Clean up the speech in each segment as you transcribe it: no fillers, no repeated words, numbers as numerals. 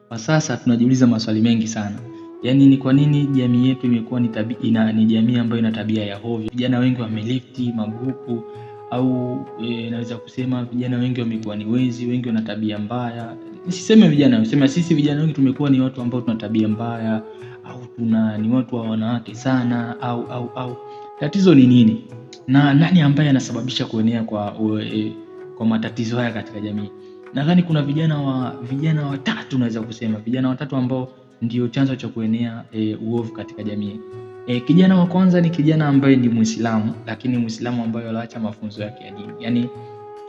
Kwa sasa tunajiuliza maswali mengi sana, yaani ni kwa nini jamii yetu imekuwa ni ni jamii ambayo ina tabia ya hovyo. Vijana wengi wamelifti magrupu au naweza kusema vijana wengi wamekuwa ni wezi, wengi wana tabia mbaya. Nisiseme vijana, niseme sisi vijana wengi tumekuwa ni watu ambao tuna tabia mbaya au tuna ni watu wa wanawake sana au tatizo ni nini na nani ambaye anasababisha kuenea kwa matatizo haya katika jamii? Nadhani kuna vijana watatu, naweza kusema vijana watatu ambao ndio chanzo cha kuenea uovu katika jamii. Kijana wa kwanza ni kijana ambaye ni Muislamu, lakini Muislamu ambaye aliacha mafunzo yake ya dini. Yaani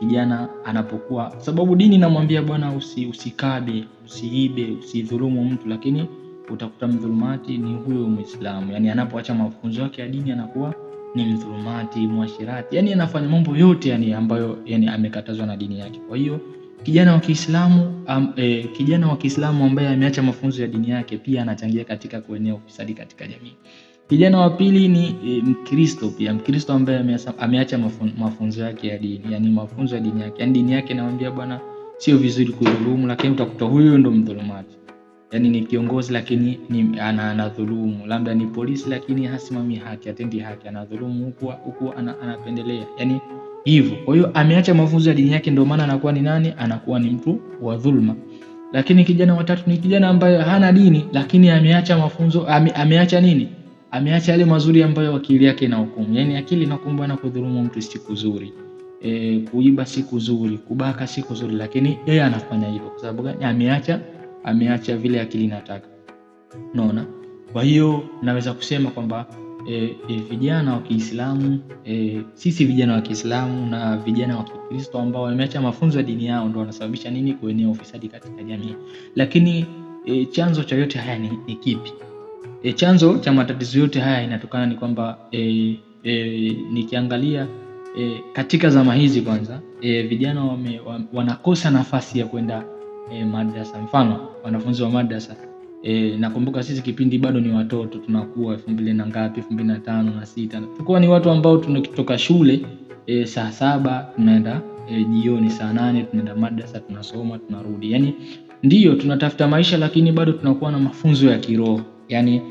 kijana anapokuwa, sababu dini inamwambia bwana, usikabe, usiibe, usidhulumu mtu, lakini utakuta mdhulumati ni huyo Muislamu. Yaani anapoacha mafunzo yake ya dini anakuwa ni mdhulumati, mwashirati, yaani anafanya mambo yote yani ambayo yani amekatazwa na dini yake. Kwa hiyo kijana wa Kiislamu kijana wa Kiislamu ambaye ameacha mafunzo ya dini yake pia anachangia katika kuenea ufisadi katika jamii. Kijana wa pili ni Mkristo pia, Mkristo ambaye ameacha mafunzo yake ya dini, yani mafunzo ya dini yake. Yani dini yake inamwambia bwana, sio vizuri kudhulumu, lakini utakuta huyu ndo mdhulumati. Yani ni kiongozi lakini ni anadhulumu, labda ni polisi lakini hasimami haki, hatendi haki, anadhulumu huku anapendelea. Yani hivyo. Kwa hiyo ameacha mafunzo ya dini yake, ndio maana anakuwa ni nani? Anakuwa ni mtu wa dhulma. Lakini kijana watatu ni kijana ambaye hana dini, lakini ameacha mafunzo, ameacha nini? Ameacha yale mazuri ambayo akili yake inahukumu. Yaani akili inahukumu na kudhulumu mtu si kuzuri, kuiba si kuzuri, kubaka si kuzuri, lakini yeye anafanya hivyo kwa sababu gani? Ameacha vile akili inataka. Unaona? Kwa hiyo naweza kusema kwamba vijana wa Kiislamu, sisi vijana wa Kiislamu na vijana wa Kikristo ambao wameacha mafunzo ya dini yao ndio wanasababisha nini kuenea ufisadi katika jamii. Lakini chanzo cha yote haya ni kipi? Chanzo cha matatizo yote haya inatokana ni kwamba nikiangalia katika zama hizi kwanza, vijana wanakosa nafasi ya kwenda madrasa. Mfano wanafunzi wa madrasa, nakumbuka sisi kipindi bado ni watoto tunakuwa 2000 na ngapi, 2005 na 6, tulikuwa ni watu ambao tunatoka shule saa 7 tunaenda jioni saa 8 tunaenda madrasa, tunasoma, tunarudi. Yani ndiyo tunatafuta maisha, lakini bado tunakuwa na mafunzo ya kiroho. Yani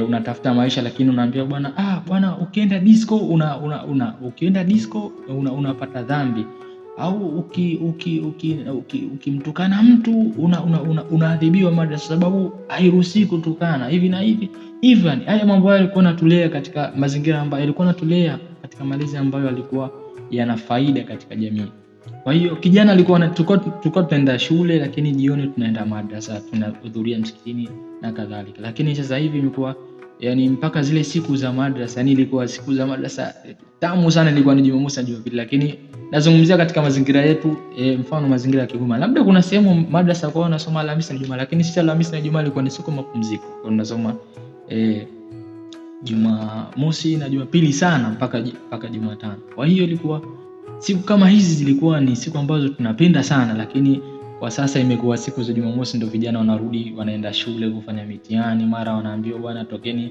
unatafuta maisha lakini unaambiwa bwana, bwana ukienda disco ukienda disco unapata dhambi, au ukimtukana mtu unaadhibiwa madrasa, sababu hairuhusi kutukana hivi na hivi. Even haya mambo hayo yalikuwa yanatulea katika mazingira ambayo yalikuwa yanatulea katika malezi ambayo yalikuwa yana faida katika jamii. Kwa hiyo kijana alikuwa tulikuwa tunaenda shule, lakini jioni tunaenda madrasa, tunahudhuria msikitini na kadhalika. Lakini sasa hivi imekuwa yani mpaka zile siku za madrasa, yani ilikuwa siku za madrasa tamu sana, ilikuwa ni Jumamosi na Jumapili. Lakini nazungumzia katika mazingira yetu, mfano mazingira ya Kigoma, labda kuna sehemu madrasa kwa wanasoma Alhamisi na Ijumaa, lakini sisi Alhamisi na Ijumaa ilikuwa ni siku mapumziko, kwa tunasoma Jumamosi na Jumapili sana mpaka Jumatano. Kwa hiyo ilikuwa siku kama hizi zilikuwa ni siku ambazo tunapenda sana, lakini kwa sasa imekuwa siku za Jumamosi ndio vijana wanarudi wanaenda shule kufanya mitihani, mara wanaambiwa bwana tokeni,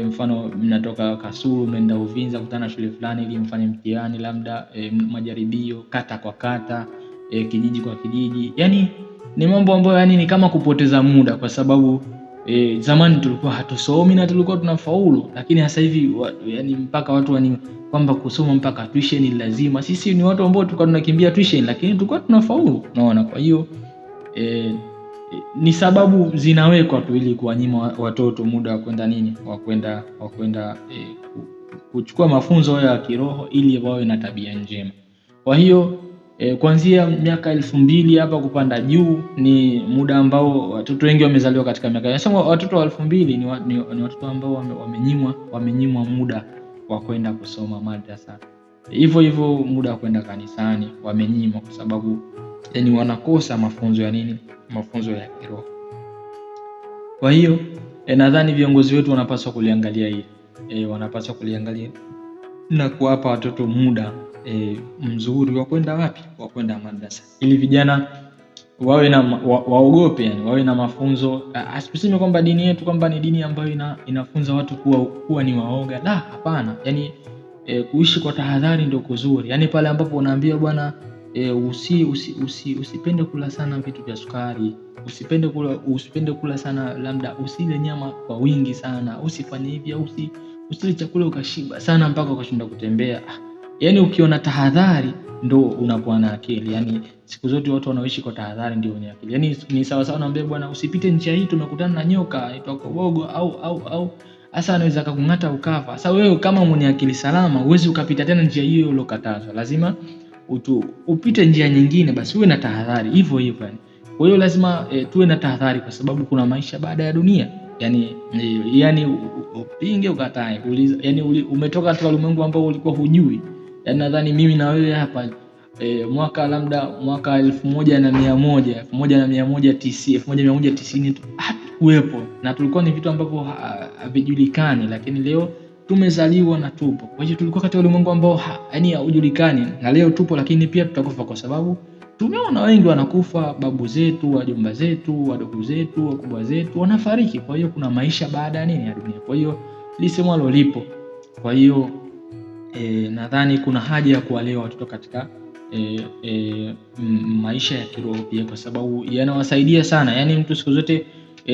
mfano mnatoka Kasulu mnaenda Uvinza kutana shule fulani ili mfanye mtihani labda majaribio kata kwa kata, kijiji kwa kijiji. Yani ni mambo ambayo yani ni kama kupoteza muda, kwa sababu zamani tulikuwa hatusomi na tulikuwa tunafaulu, lakini sasa hivi yani mpaka watu wani kwamba kusoma mpaka tuition ni lazima. Sisi ni watu ambao tulikuwa tunakimbia tuition, lakini tulikuwa tunafaulu, unaona. Kwa hiyo ni sababu zinawekwa tu ili kuwanyima watoto muda wa kwenda nini, wa kwenda kuchukua mafunzo ya kiroho ili wawe na tabia njema. Kwa hiyo kuanzia miaka 2000 hapa kupanda juu ni muda ambao watoto wengi wamezaliwa katika miaka. Nasema watoto wa 2000 ni watoto ambao wamenyimwa muda wa kwenda kusoma madrasa. Hivyo hivyo muda wa kwenda kanisani wamenyimwa, kwa sababu yani wanakosa mafunzo ya nini? Mafunzo ya kiroho. Kwa hiyo nadhani viongozi wetu wanapaswa kuliangalia hili. Wanapaswa kuliangalia na kuwapa watoto muda mzuri wa kwenda wapi? Wa kwenda madrasa, ili vijana wawe na waogope, yani wawe na mafunzo. Asiseme kwamba dini yetu kwamba ni dini ambayo inafunza watu kuwa ni waoga. La, hapana. Yani kuishi kwa tahadhari ndio kuzuri. Yani pale ambapo unaambiwa bwana, usipende kula sana vitu vya sukari, usipende kula sana, labda usile nyama kwa wingi sana, usifanye hivi au usile chakula ukashiba sana mpaka ukashinda kutembea. Yaani ukiona tahadhari ndo unakuwa na akili. Yaani siku zote watu wanaoishi kwa tahadhari ndio wenye akili. Yaani ni sawa sawa naambia bwana, usipite njia hii, tumekutana na nyoka aitwa kobogo au hasa anaweza akakung'ata ukafa. Sasa wewe kama mwenye akili salama huwezi ukapita tena njia hiyo uliyokatazwa. Lazima upite njia nyingine, basi uwe na tahadhari hivyo hivyo yani. Kwa hiyo lazima tuwe na tahadhari kwa sababu kuna maisha baada ya dunia. Yani upinge ukatae, yani umetoka katika ulimwengu ambao ulikuwa hujui. Yani nadhani mimi na wewe hapa mwaka labda mwaka 1100, 1190, 1190 hatukuwepo na tulikuwa ni vitu ambavyo havijulikani, lakini leo tumezaliwa na tupo. Kwa hiyo tulikuwa katika ulimwengu ambao yaani haujulikani, na leo tupo, lakini pia tutakufa kwa sababu tumeona wengi wanakufa, babu zetu, wajomba zetu, wadogo zetu, wakubwa zetu wanafariki. Kwa hiyo kuna maisha baada ya nini ya dunia. Kwa hiyo lisemwalo lipo. Kwa hiyo nadhani kuna haja ya kuwalea watoto katika maisha ya kiroho pia, kwa sababu yanawasaidia sana. Yaani mtu siku zote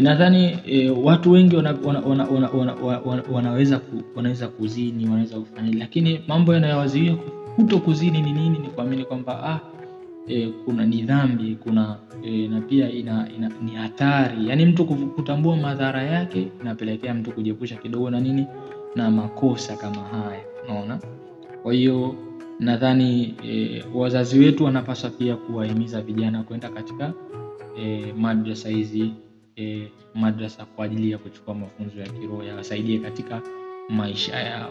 nadhani watu wengi wanaweza kuzini, wanaweza kufanya, lakini mambo yanayowazuia kuto kuzini ni nini? Ni kuamini kwamba kuna ni dhambi, kuna na pia ni hatari. Yaani mtu kutambua madhara yake inapelekea mtu kujiepusha kidogo na nini na makosa kama haya, unaona. Kwa hiyo nadhani wazazi wetu wanapaswa pia kuwahimiza vijana kwenda katika madrasa hizi, madrasa kwa ajili ya kuchukua mafunzo ya kiroho yawasaidie katika maisha yao.